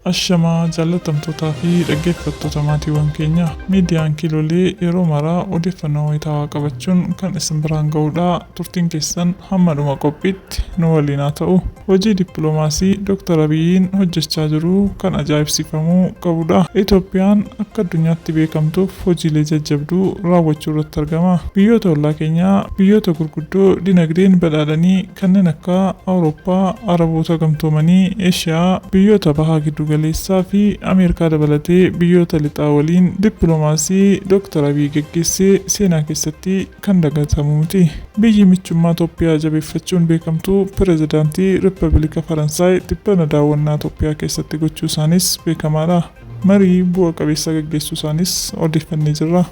Ashamaa jaallatamtootaa fi dhaggeeffattoota maatiiwwan keenya miidiyaan kiilolee yeroo maraa odeeffannoo wayitaawaa qabachuun kan isin biraan ga'uudha. Turtiin keessan hamma dhuma qophiitti nu waliin haa ta'u. Hojii dippiloomaasii Dr. Abiyyiin hojjechaa jiru kan ajaa'ibsiifamuu qabudha. Itoophiyaan akka addunyaatti beekamtuuf hojiilee jajjabduu raawwachuu irratti argama. Biyyoota ollaa keenyaa biyyoota gurguddoo dinagdeen badhaadhanii kanneen akka Awurooppaa, Araboota gamtoomanii, Eeshiyaa, biyyoota bahaa giddu galeessaa fi Ameerikaa dabalatee biyyoota lixaa waliin dippiloomaasii Dr. Abiy geggeessee seenaa keessatti kan dagatamu miti. Biyyi michummaa Itoophiyaa jabeeffachuun beekamtu pirezidaantii Rippabilika Faransaay tibbana daawwannaa Itoophiyaa keessatti gochuu isaanis beekamaadha. Marii bu'a qabeessa gaggeessuu isaanis odeeffannee jirra.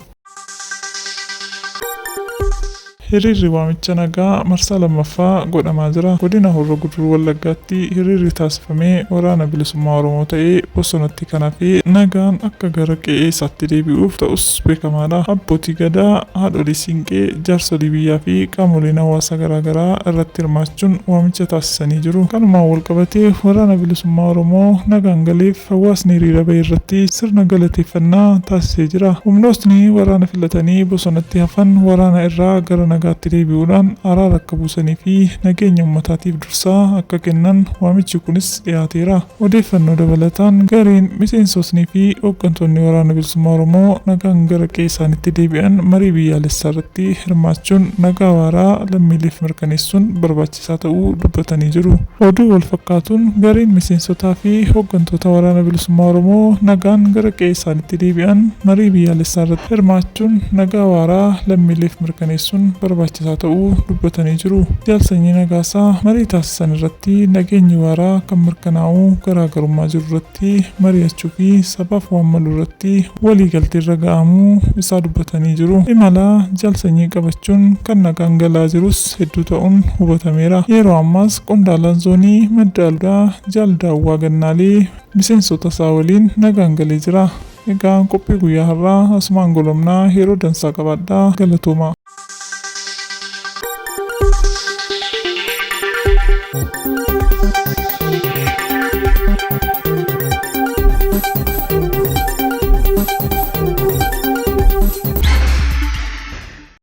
Hiriirri waamicha nagaa marsaa lammaffaa godhamaa jira. Godina Horro Guduruu Wallaggaatti hiriirri taasifame Waraana Bilisummaa Oromoo ta'ee bosonatti kan hafe nagaan akka gara qe'ee isaatti deebi'uuf ta'us beekamaadha. Abbootii Gadaa, haadholii Siinqee, jaarsolii biyyaa fi qaamoleen hawaasaa garaagaraa irratti hirmaachuun waamicha taasisanii jiru. Kanumaan walqabatee Waraana Bilisummaa Oromoo nagaan galeef hawaasni hiriira bahe irratti sirna galateeffannaa taasisee jira. Humnootni waraana filatanii bosonatti hafan waraana irraa gara nagaatti deebi'uudhaan araara akka buusanii fi nageenya ummataatiif dursaa akka kennan waamichi kunis dhiyaateera. Odeeffannoo dabalataan gareen miseensotni fi hooggantoonni Waraana Bilisummaa Oromoo nagaan gara qe'ee isaaniitti deebi'an marii biyyaalessaa irratti hirmaachuun nagaa waaraa lammiileef mirkaneessuun barbaachisaa ta'uu dubbatanii jiru. Oduu wal fakkaatuun gareen miseensotaa fi hooggantoota Waraana Bilisummaa Oromoo nagaan gara qe'ee isaaniitti deebi'an marii biyyaalessaa irratti hirmaachuun nagaa waaraa lammiileef mirkaneessuun barbaachisaa ta'uu dubbatanii jiru. Jaal Sanyii Nagaasaa marii taasisan irratti nageenyi waaraa kan mirkanaa'u garaagarummaa jiru irratti mari'achuu fi sabaaf waan malu irratti walii galteerra ga'amuu isaa dubbatanii jiru. Imala Jaal Sanyii qabachuun kan nagaan galaa jirus hedduu ta'uun hubatameera. Yeroo ammaas qondaalaan zoonii Madda Albuudaa Jaal Daawwaa Gannaalee miseensota isaa waliin nagaan galee jira. Egaa qophii guyyaa har'aa asumaan golobnaa yeroo dansaa qabaadhaa galatoomaa.